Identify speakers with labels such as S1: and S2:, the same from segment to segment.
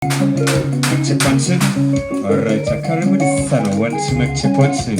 S1: Check one two. Alright, karibuni sana. One two, mic check one two.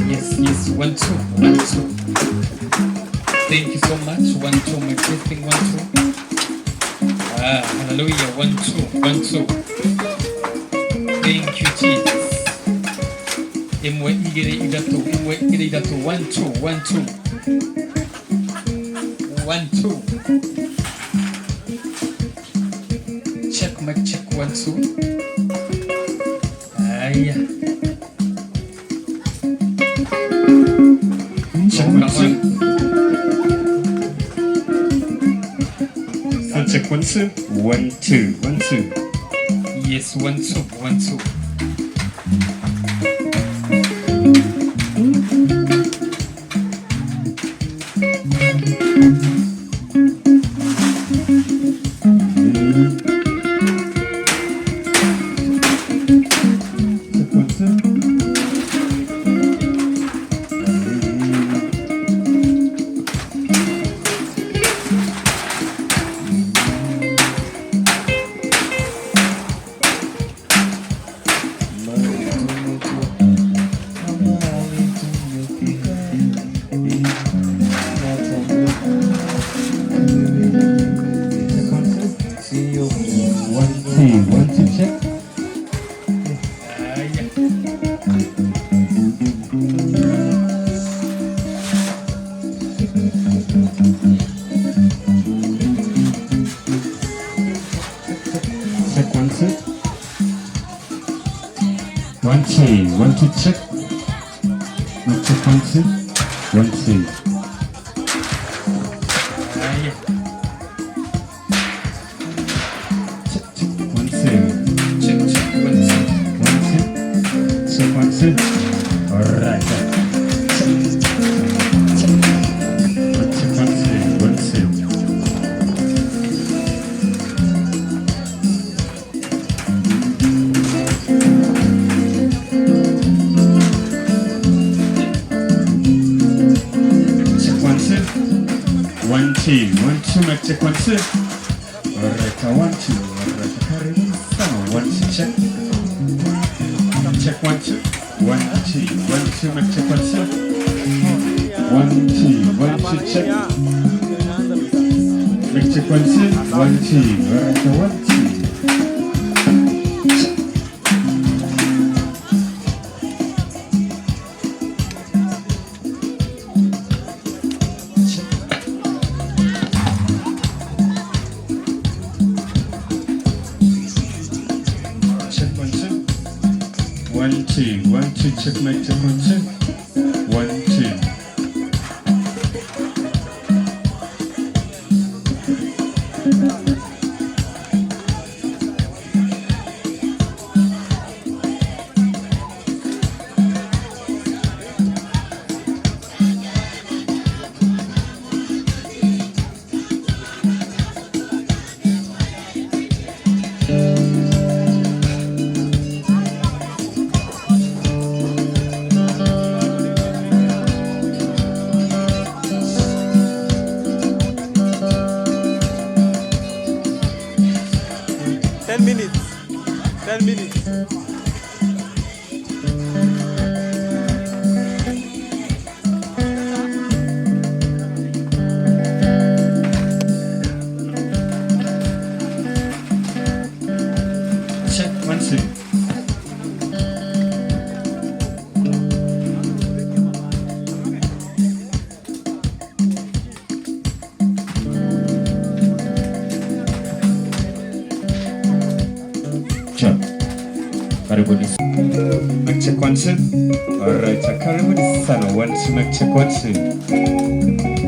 S2: Yes, yes, one, two, one, two. Thank you so much. One, two, my testing, one, two. Ah, hallelujah. One, two, one, two. Thank you, Jesus. Imwe igere ithatũ, imwe igere ithatũ. One, two, one, two. One, two. Check, mic check, one, two. Aya.
S1: Check one two. Sound check one two. One two, one two.
S2: Yes, one, two, one, two.
S1: Check one two. Check one two. One two, one two check.
S2: Aya.
S1: Check one two. One two, one two check. Mic check one two. One two.
S2: Aya.
S1: Check check one two.
S2: Check, check, one, two.
S1: One two. Check one two. Alright. Check check. Check one two. One two. Check one two. One two. One two. Mic check one two. Alright. One two. Alright. Karibuni sana. One two check. Check one two. One two. One two. Mic check one two. One two. One two check. Mic check one two. One two. Alright. One two. Check. Check one two. One two. One two. Check mic check one two. One two. Karibuni. Mic check 1 2. Alright, karibuni sana. 1 2, mic check 1 2.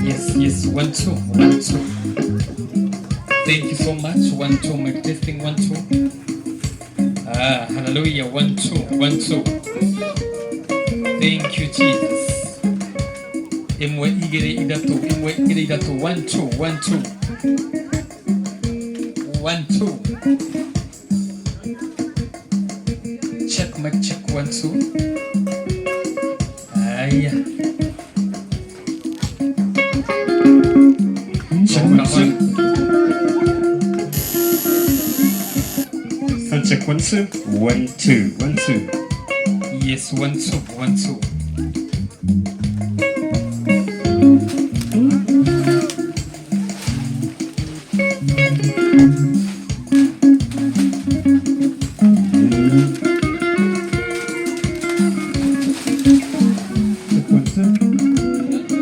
S2: Yes, yes, 1 2 1 2. Thank you so much. 1 2, mic testing 1 2. Ah, hallelujah. 1 2 1 2. Thank you, Jesus. Imwe igere idatu, imwe igere idatu. 1 2 1 2. 1 2. Check mic check 1 2. Aya.
S1: Check 1 2. Sound check 1 2. 1 2 1 2.
S2: Yes, 1 2 1 2.
S1: Check 1 2.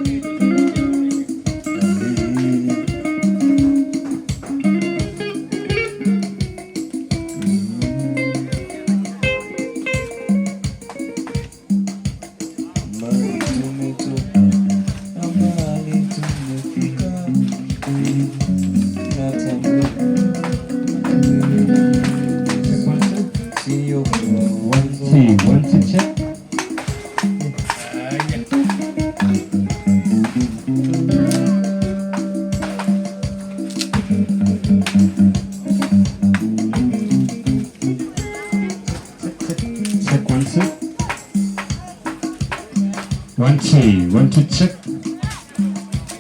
S3: Mahali tumetoka na mahali tumefika, natambua
S1: Check 1 2.
S3: sio kwa mwanzo.
S1: 2 1 2 check.
S2: Aya.
S1: Check 1 2. 1 2 1 2 check.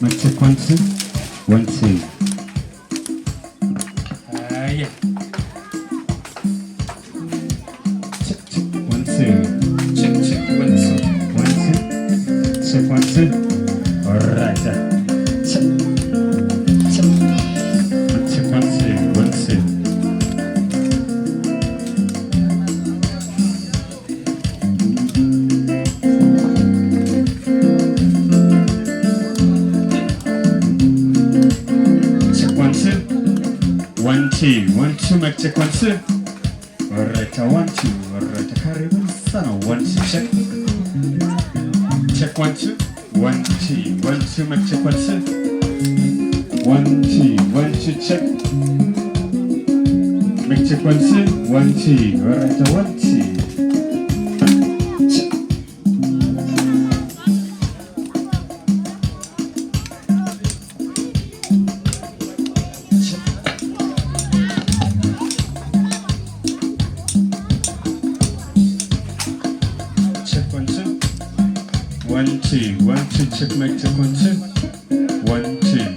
S1: Mic check 1 2. 1 2.
S2: Aya.
S1: Check check 1 2.
S2: Check check 1 2.
S1: 1 2. Check 1 2. Alright. Check. Check. Check 1 2 1 2. Check 1 2. 1 2 1 2, mic check 1 2. Alright, 1 2. Alright, karibuni sana. 1 2 check. Check 1 2. 1 2 1 2, mic check 1 2. 1 2 1 2 check. Mic check 1 2 1 2. Alright, 1 2. Check. Check. Check 1 2. 1 2 1 2 check mic check 1 2. 1 2.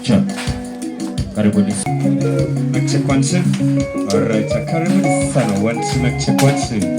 S1: Scripture. Karibuni. Mic check 1 2. Alright, karibuni sana. 1 2, mic check 1 2.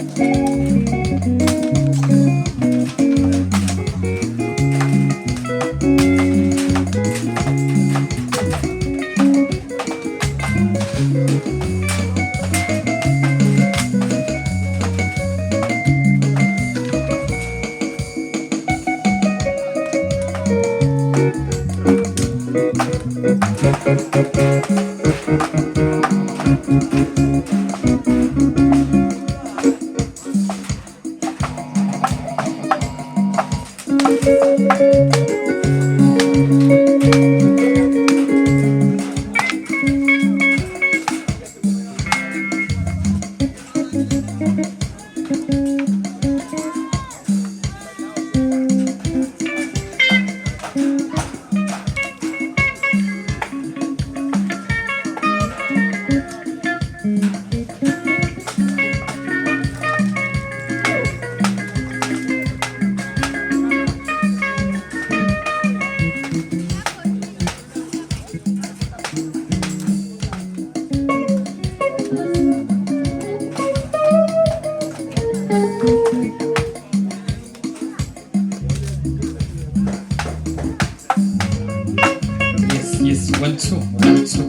S2: Yes, 1 2 1 2.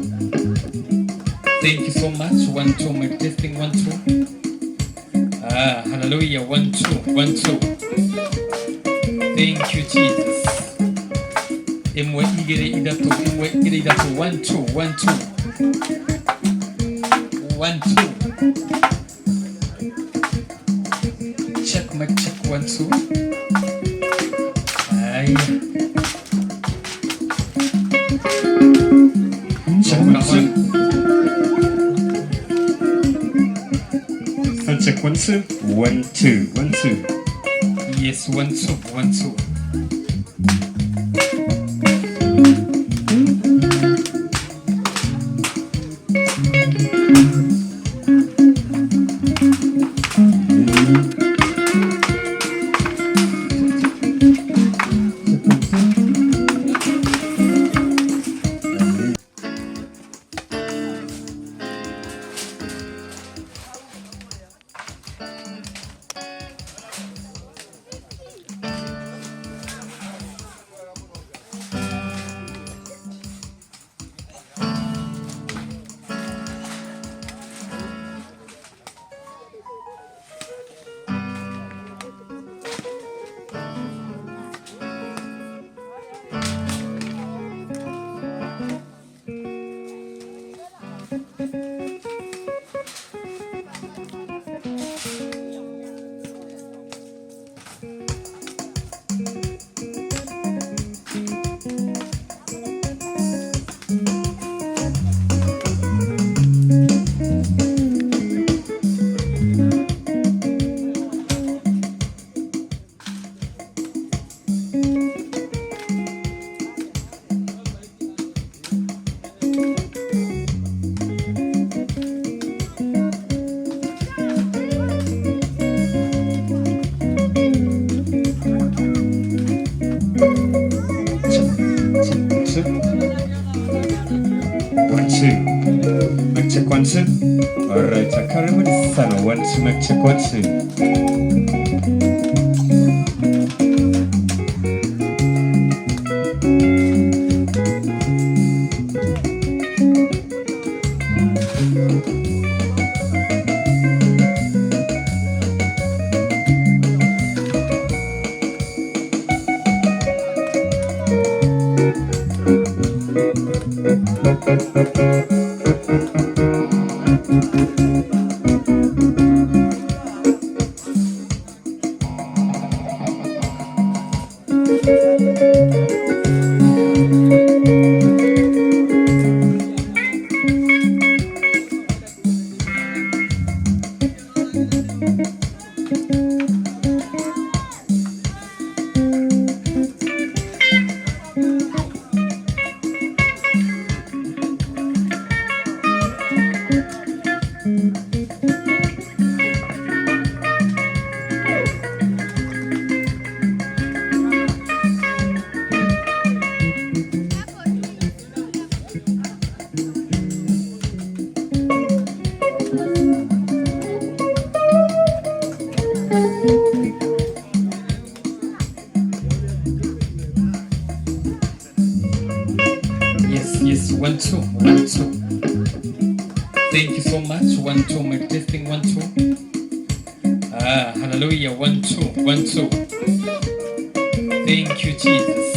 S2: Thank you so much. 1 2, mic testing 1 2. Ah, hallelujah. 1 2 1 2. Thank you, Jesus. Imwe igere idatu, imwe igere idatu. 1 2 1 2 1 2. Check mic check 1 2. Aya.
S1: Check 1 2. Sound check 1 2. 1 2 1 2.
S2: Yes, 1 2 1 2.
S1: Check 1 2. Check 1 2. 1 2. Mic check 1 2. Alright, karibuni sana. 1 2, mic check 1 2.
S2: yes, one, two, one, two. Thank you so much. One, two, mic testing, one, two. Ah, hallelujah. One, two, one, two. Thank you, Jesus.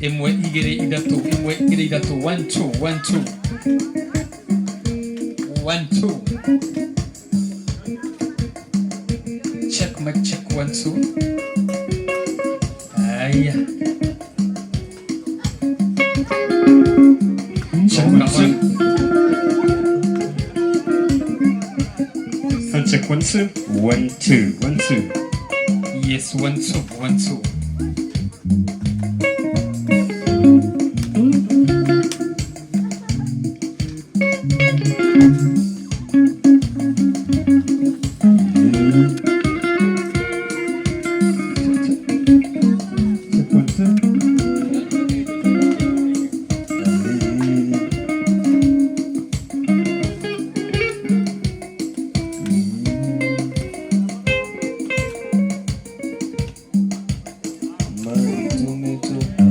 S2: Ĩmwe igĩrĩ ithatũ, ĩmwe igĩrĩ ithatũ, one, two, one, two. One, two. Check, mic check, one, two. Haya.
S1: Check one, two. Sound check one, two. One, two, one, two.
S2: Yes, one, two, one, two.
S1: Check one, two.
S3: Mahali tumetoka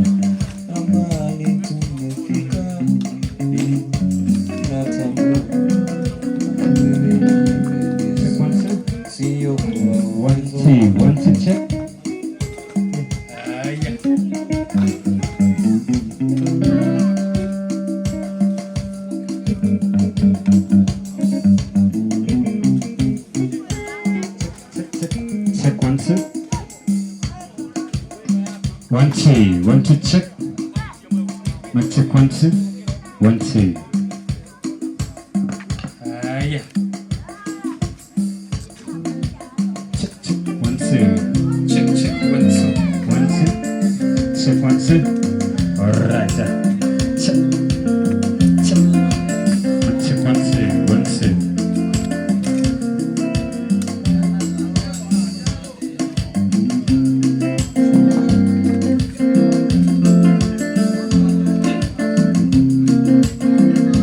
S3: na mahali tumefika, natambua wewe ni
S1: Check one, two.
S3: sio kwa
S1: One,
S3: mwanzo.
S1: two, one, two, check.
S2: Haya.
S1: Check, check. Check one, two. One, two, one, two, check. Mic check one, two. One, two.
S2: Haya.
S1: Check, check. One, two.
S2: Check, check, one, two.
S1: One, two. Check one, two. Alright. Check. Check. Check one, two. One, two.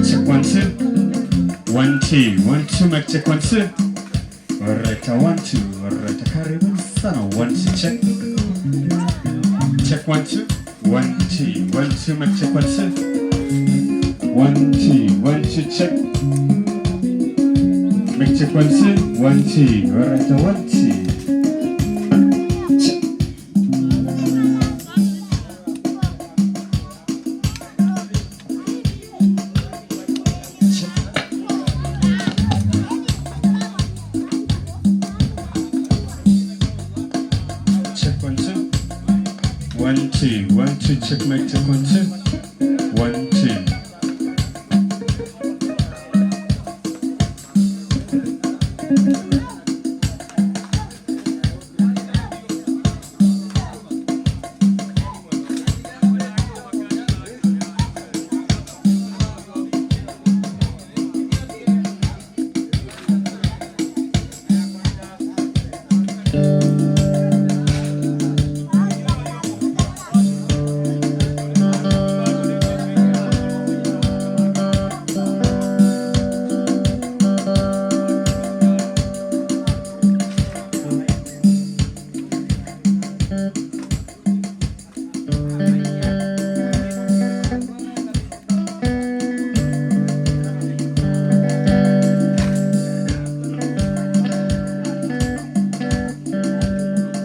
S1: Check one, two. One, two. One, two. Mic check one, two. Alright. One, two. Alright. Karibu sana. One, two. Check. Check one, two. One, two. One, two. Mic check one, two. One, two. One, two. Check. Mic check one, two. One, two. Alright. One, two. Check. Check. Check one, two. One, two. One, two. Check mic check one, two. One, two.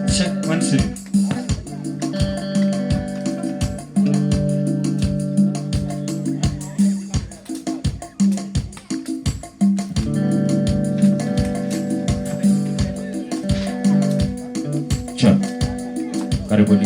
S1: Check one, two.
S4: Check. Karibuni.